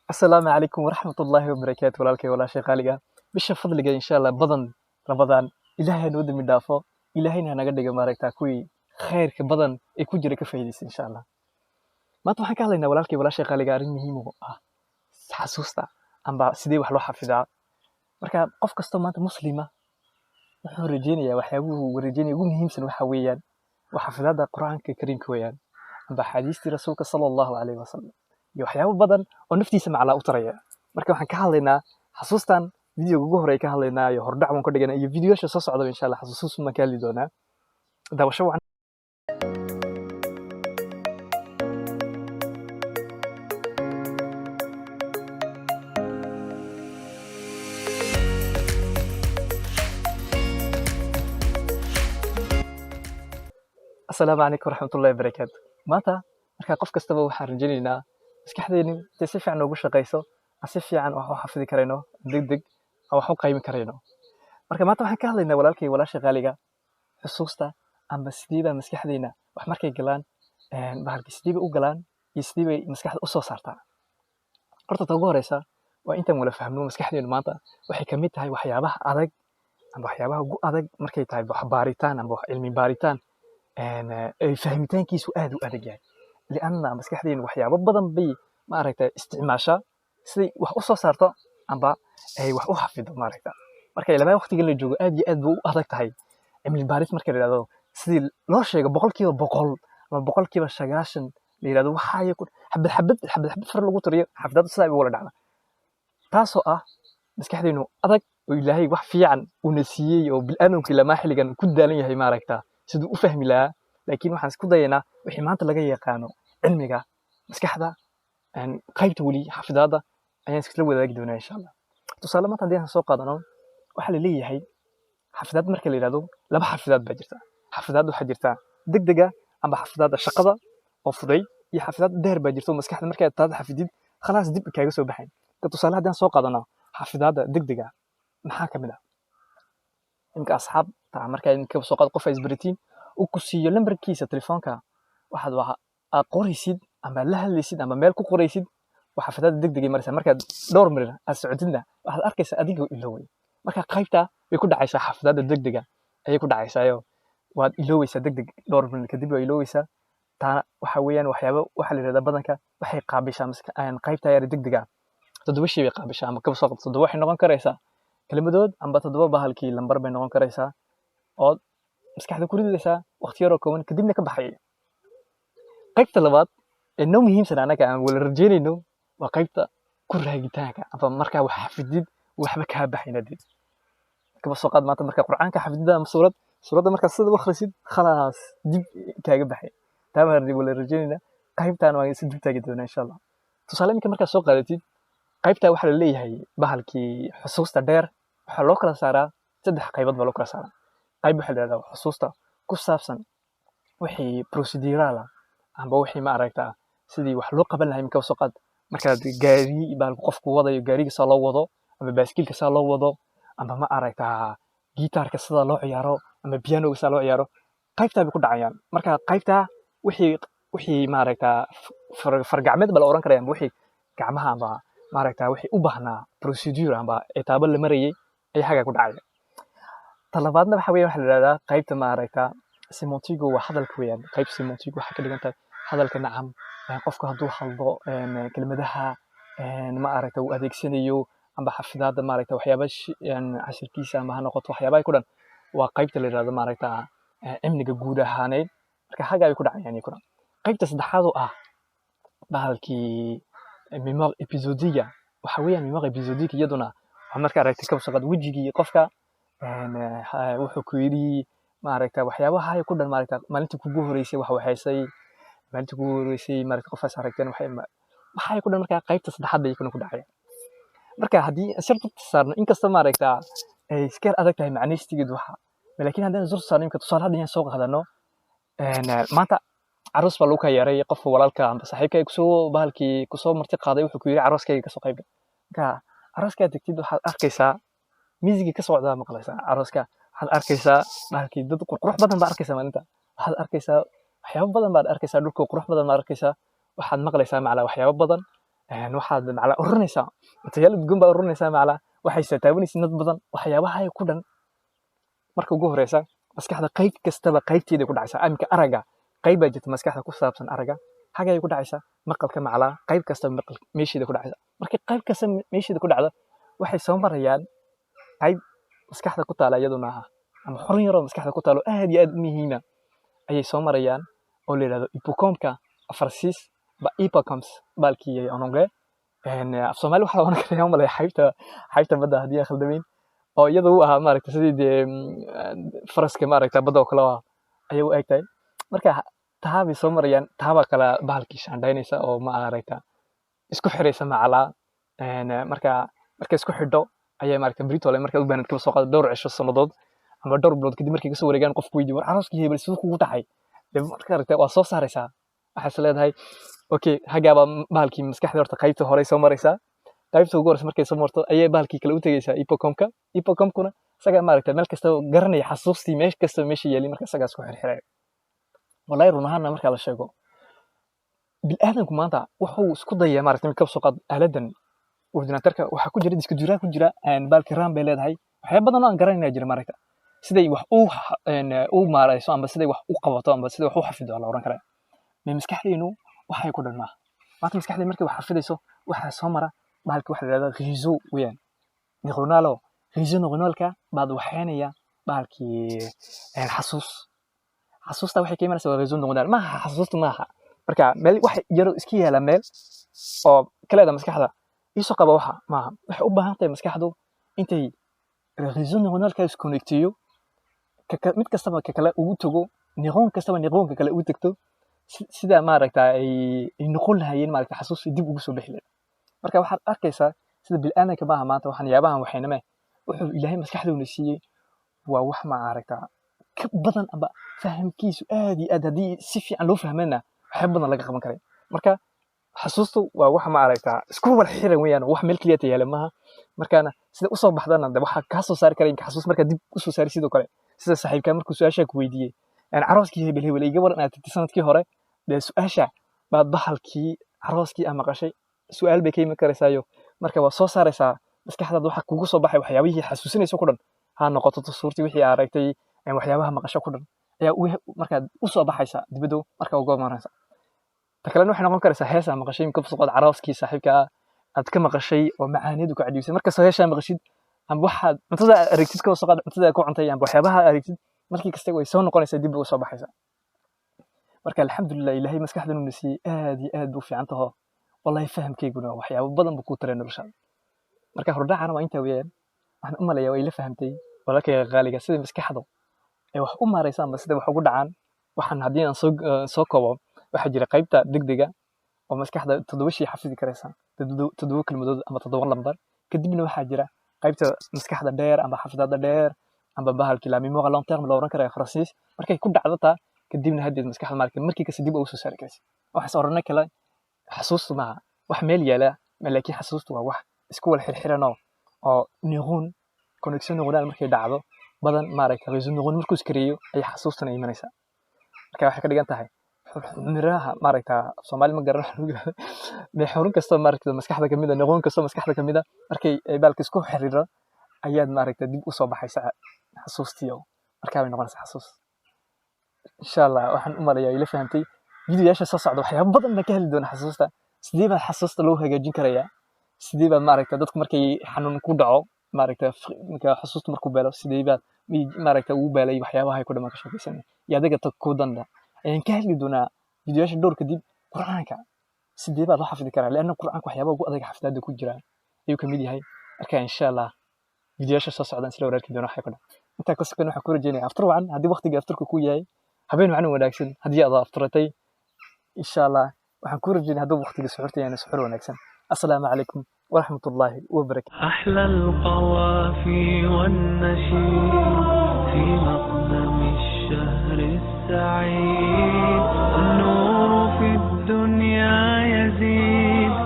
Asalaamu calaykum waraxmatullaahi wabarakaatu. Walaalkay, walaashay qaaliga, bisha fadliga insha Allah badan Ramadaan, Ilaahay hanoo dembi dhaafo, Ilaahayna hanaga dhigo maaragtaa kuwii khayrka badan ee ku jira ka faa'iidaysta insha Allah. Maanta waxaan ka hadlaynaa, walaalkay, walaashay qaaliga, arrin muhiim oo ah xasuusta amba sidee wax loo xafidaa. Marka qof kastoo maanta muslima wuxuu rajeynayaa, waxyaabuhu uu rajeynaya ugu muhiimsan waxa weeyaan waa xafidaadda Qur'aanka Kariimka weeyaan, amba axaadiistii Rasuulka sala Allahu calayhi wasalam, iyo waxyaabo badan oo naftiisa maclaa u taraya. Marka waxaan ka hadlaynaa xasuustan, videoga ugu horey ka hadlaynaa iyo hordhac baan ka dhiganaa, iyo videoyaasha soo socdaba insha Allah xasuus baan ka hadli doonaa. Daawasho wacan. Asalaamu calaykum waraxmatullahi wabarakaatu. Maanta marka qof kastaba waxaan rajaynaynaa maskaxdeenu intay si fiican noogu shaqayso, aan si fiican wax u xafidi karayno, deg deg aan wax u qaymin karayno. Marka maanta waxaan ka hadlaynaa, walaalkay, walaasha qaaliga, xusuusta amba sidee baa maskaxdeena wax markay galaan, bahalkii sidee bay u galaan iyo sidee bay maskaxda usoo saartaa. Horta ta ugu horeysa waa intaan wala fahmno, maskaxdeenu maanta waxay ka mid tahay waxyaabaha adag amba waxyaabaha ugu adag markay tahay wax baaritaan amba wax cilmi baaritaan, ay fahmitaankiisu aad u adag yahay, lianna maskaxdeenu waxyaabo badan bay maaragtay isticmaashaa siday wax u soo saarto amba ay wax u xafido maaragta. Marka ilaa waqtigan la joogo aad iyo aad buu u adag tahay cilmi baaris marka la yidhahdo sidii loo sheego 100% ama 90% la yidhahdo, waxaayo ku xabad xabad xabad xabad far lagu tiriyo, xafidadu sidaa bay wala dhacda. Taasoo ah maskaxdeenu adag oo Ilaahay wax fiican uuna siiyey oo bil'aadamku ilamaa xilligan ku daalan yahay maaragta siduu u fahmi lahaa. Laakiin waxaan isku dayaynaa wixii maanta laga yaqaano cilmiga maskaxda, qaybta weli xafidaadda ayaan iskula wadaagi doonaa insha Allah. Tusaale, maanta haddii aan soo qaadano, waxaa la leeyahay xafidaad marka la yidhahdo laba xafidaad baa jirta. Xafidaad waxaa jirta degdega amba xafidaadda shaqada oo fuday, iyo xafidaad dheer baa jirta oo maskaxda markaad taada xafidid khalaas dib kaaga soo baxayn. Marka tusaale haddii aan soo qaadano xafidaadda degdega, maxaa ka mid ah? Imka asxaabta markaa idinka soo qaad qof ay isbaratiin uu ku siiyo lambarkiisa telefoonka, waxaad waxa aad qoraysid ama la hadlaysid ama meel ku qoraysid, waa xafidaadda degdegay maraysaa. Markaad dhowr marir aad socotidna waxaad arkaysaa adigoo ilooway. Marka qaybta way ku dhacaysaa, xafidaadda degdega ayay ku dhacaysaayo, waad ilooweysaa degdeg, dhowr marir kadib waa ilooweysaa. Taana waxa weeyaan waxyaabo waxaa la yidhahdaa badanka waxay qaabishaa qaybta yar degdega toddoba shay bay qaabishaa, ama kaba soo qabto toddoba waxay noqon karaysaa kelmadood amba toddoba bahalkii lambar bay noqon karaysaa ood maskaxda ku ridaysaa waqti yaroo kooban kadibna ka baxaya. Qaybta labaad ee noo muhiimsan anaga aan wala rajeynayno waa qaybta ku raagitaanka amba markaa wax xafidid waxba kaa baxayna dib. Kaba soo qaad maanta markaa Qur'aanka xafidida ama suurad, suuradda markaa sida u akhrisid khalaas dib kaaga baxay. Taa baan wala rajeynaynaa, qaybtaan waan is dib taagi doonaa insha Allah. Tusaale, iminka markaa soo qaadatid qaybta waxaa la leeyahay bahalkii xusuusta dheer waxaa loo kala saaraa saddex qaybood baa loo kala saaraa. Qayb waxaa la yidhahdaa xusuusta ku saabsan wixii procedural ah amba wixii ma aragtaa sidii wax loo qaban lahaa. Iminka soo qaad markaad gaari bahalku qofku wadayo, gaariga saa loo wado ama baaskiilka saa loo wado amba ma aragtaa gitaarka sida loo ciyaaro ama pianoga sida loo ciyaaro, qaybtaa bay ku dhacayaan. Marka qaybtaa wixii maaragtaa fargacmeed baa la oran karaya, amba wixii gacmaha amba maaragtaa wixii u baahnaa procedure amba etaabo la marayay ayaa xaggaa ku dhacaya. Ta labaadna waxa weeyaan waxaa la yidhahdaa qaybta maaragtaa sémantique, waa hadalka weeyaan. Qayb sémantique waxay ka dhigan tahay hadalka, nacam, qofku hadduu hadlo, kelmadaha ma aragta uu adeegsanayo amba xafidaadda maaragta waxyaaba cashirkiisa ama ha noqoto waxyaabaha ku dhan, waa qaybta la yidhahdo maaragta cilmiga guud ahaaneed. Marka xagga ay ku dhacayaan iyo ku dhan. Qaybta saddexaad oo ah bahalkii mémoire épisodique, waxa weeyaan mémoire épisodique iyaduna waa marka aragtay kaba soo qaad wejigii qofka, wuxuu ku yidhi maaragta waxyaabaha ku dhan, maaragta maalintii kugu horeysay wax waxaysay, maalintii kugu horeysay maaragta qofaas aragteen, waxay ku dhan. Marka qaybta saddexaad bay kuna ku dhacayaan. Marka haddii aan sir dul saarno, inkasta maaragta ay iska yar adag tahay macnaystigeedu waxa, laakiin haddaan zur saarno, imika tusaale haddii aan soo qaadano, maanta aroos baa lagu kaa yeeray, qofka walaalka amba saaxiibka ay kusoo bahalkii kusoo marti qaaday, wuxuu ku yidhi arooskayga kasoo qayb gal. Marka arooskaad tagtid waxaad arkaysaa miisigii ka socdaa, maqlaysaa arooska, waxaad arkaysaa bahalkii dad qurqurux badan baad arkaysaa maalinta, waxaad arkaysaa waxyaabo badan baad arkaysaa, dhulka qurux badan baad arkaysaa, waxaad maqlaysaa macalaa waxyaabo badan. Waxaad macala ururinaysaa cuntayaal udgoon baad ururinaysaa, macala waxay taabanaysaa dad badan, waxyaabaha ku dhan. Marka ugu horeysa maskaxda qayb kastaba qaybteeda ku dhacaysaa. Aminka aragga qayb baa jirta maskaxda ku saabsan aragga, xagay ku dhacaysaa. Maqalka macala qayb kastaba maqal meesheeda ku dhacaysa. Marka qayb kasta meesheeda ku dhacdo, waxay soo marayaan qayb maskaxda ku taala iyaduna ah ama xurun yaroo maskaxda ku taalo aad iyo aad u muhiima ayay soo marayaan, oo la yidhahdo hippocampe Faransiis ba, hippocampe baalkii en anglais. Af Soomaali waxaa la oran karaa malaya xaybta badda, haddii aan khaldamayn, oo iyada u ahaa maaragta sidii dee faraska maaragta badda oo kale ah ayay u eg tahay. Marka taa bay soo marayaan, taabaa kala bahalkii shaandhaynaysa oo maaragta isku xiraysa macalaa. Marka markay isku xidho ayay maaragta britole markaad u baahnid kaba soo qaado dhowr cisho, sannadood ama dhowr bilood kadib markay kasoo wareegaan, qofku weydiiyo: "War, arooskii hebel siduu kugu dhacay?" Dee marka aragta waa soo saaraysaa, waxaad is leedahay okay, hagaabaa bahalkii maskaxda horta qaybta hore soo maraysaa. Qaybta ugu horeysa markay soo marto ayay bahalkii kale u tegaysaa, hippocampe-ka. Hippocampe-kuna isagaa maaragta meel kasta garanaya xasuustii meel kasta meesha yeelay, marka isagaa isku xirxiraya. Wallahi run ahaanna marka la sheego, bini'aadamku maanta wuxuu isku dayaa maaragta mid kaba soo qaad aaladan ordinatorka waxaa ku jira disque dur ku jira, baalki RAM bay leedahay, waxyaabo badan oo aan garanayna jira maaragta siday wax u maarayso amba siday wax u qabato amba siday wax u xafido la oran karaa. Me maskaxdeenu waxay ku dhan maaha. Maanta maskaxdeenu markay wax xafidayso, waxaa soo mara bahalki waxa la yidhahdaa réseau weeyaan neuronal, réseau neuronalka baad waxaynaya bahalkii xasuus. Xasuusta waxay ka imanaysaa waa réseau neuronal, maaha xasuusta maaha. Marka meel wax yaro iska yaala meel oo kaleeda maskaxda iisoo qaba waxa maaha. Waxay u baahan tahay maskaxdu intay réseau neuronalka isconnectiyo, mid kastaba ka kale ugu tago, neuron kastaba neuronka kale ugu tagto, sida maaragta ay noqon lahayeen maaragta xasuus dib ugu soo bixi lahayd. Marka waxaad arkaysaa sida bini'aadamka maaha maanta waxaan yaabahan waxayname wuxuu Ilaahay maskaxdoona siiyey waa wax maaragta ka badan amba fahamkiisu aad iyo aad, haddii si fiican loo fahmana waxyaabo badan laga qaban karay. Marka xasuustu waa wax maaragta isku wada xiran weeyaan, wax meel keliya yaala maaha. Markaana sida usoo baxdana de waxaa kaa soo saari kara xasuus markaa dib usoo saari. Sidoo kale sida saaxiibkaa markuu su-aashaa ku weydiiyey carooskii hebel hebel iga waran aad tagtay sanadkii hore, dee su-aasha baad bahalkii carooskii aa maqashay su-aal bay ka iman karaysaayo. Marka waa soo saaraysaa maskaxdaada, waxa kugu soo baxay waxyaabihii xasuusinayso ku dhan, ha noqoto suurtii wixii aa aragtay, waxyaabaha maqasho ku dhan ayaa markaad usoo baxaysa dibaddo marka uga maraysa. Ta kalena waxay noqon karaysaa hees aa maqashay, ka soo qaad carooskii saaxiibka aad ka maqashay oo macaaniyadu ku cadhiibsay. Markastoo heeshaa maqashid amba waxaad cuntada aad aragtid, ka soo qaad cuntada aad ku cuntay amba waxyaabaha aad aragtid, markii kasta way soo noqonaysaa, dib bay usoo baxaysaa. Marka alxamdulilah, Ilaahay maskaxdan uu na siiyey aad iyo aad buu u fiican taho. Wallahi fahamkayguna waxyaabo badan buu kuu taray noloshaada. Marka hordhacana waa intaa weeyaan. Waxaan u maleeyaa waa ila fahamtay, walaalkayga qaaliga, sida maskaxdu ay wax u maarayso amba sida wax ugu dhacaan. Waxaan haddii aan soo koobo, waxaa jira qaybta degdega oo maskaxda 7 shay xafidi karaysa, 7 kelmadood ama 7 lambar. Kadibna waxaa jira qaybta maskaxda dheer amba xafidada dheer amba bahalkii la mémoire à long terme la oran karaya Faransiis. Markay ku dhacdo taa kadibna haddeed maskaxda maaragtay markii kasta dib ugu soo saari karaysa. Waxaas oranay kale xasuustu maaha wax meel yaala, laakiin xasuustu waa wax isku wada xirxiranoo oo neuron connexion neuronal markay dhacdo badan maaragtay réseau neuron markuu iskareeyo ayay xasuustana imanaysaa. Marka waxay ka dhigan tahay miraha maaragta Soomaali ma garan xarun kastoo maaragta maskaxda kamid ah, neuron kastoo maskaxda kamid ah markay ay baalka isku xiriiro ayaad maaragta dib usoo baxaysa xasuustii, oo markaa bay noqonaysaa xasuus insha Allah. Waxaan u maleeyaa ila fahamtay. Videoyaasha soo socda waxyaabo badan baan ka heli doona xasuusta. Sidee baa xasuusta loo hagaajin karayaa? Sidee baa maaragta dadku markay xanuun ku dhaco maaragta marka xasuusta markuu beelo, sidee baa maaragta ugu beelay, waxyaabaha ay ku dhamaan ka sheekaysanay iyo adiga ta ku danda ayaan ka hadli doonaa videoyaasha dhowr kadib. Qur'aanka sidee baa loo xafidi karaa? Lianna Qur'aanka waxyaabaha ugu adag xafidaadda ku jira ayuu kamid yahay. Marka insha Allah videoyaasha soo socdaan isla wadaagi doona waxay ku dhan. Intaa ka sokan waxaan ku rajeynaya aftur wacan haddii waqtiga afturka ku yahay, habeen wacan wanaagsan haddii aad afturatay. Insha Allah waxaan ku rajeynaya hadduu waqtiga suxuurta yahay suxuur wanaagsan. Assalaamu calaykum waraxmat ullaahi wabarakatu. أحلى القوافي والنشيد في مقدم الشهر السعيد النور.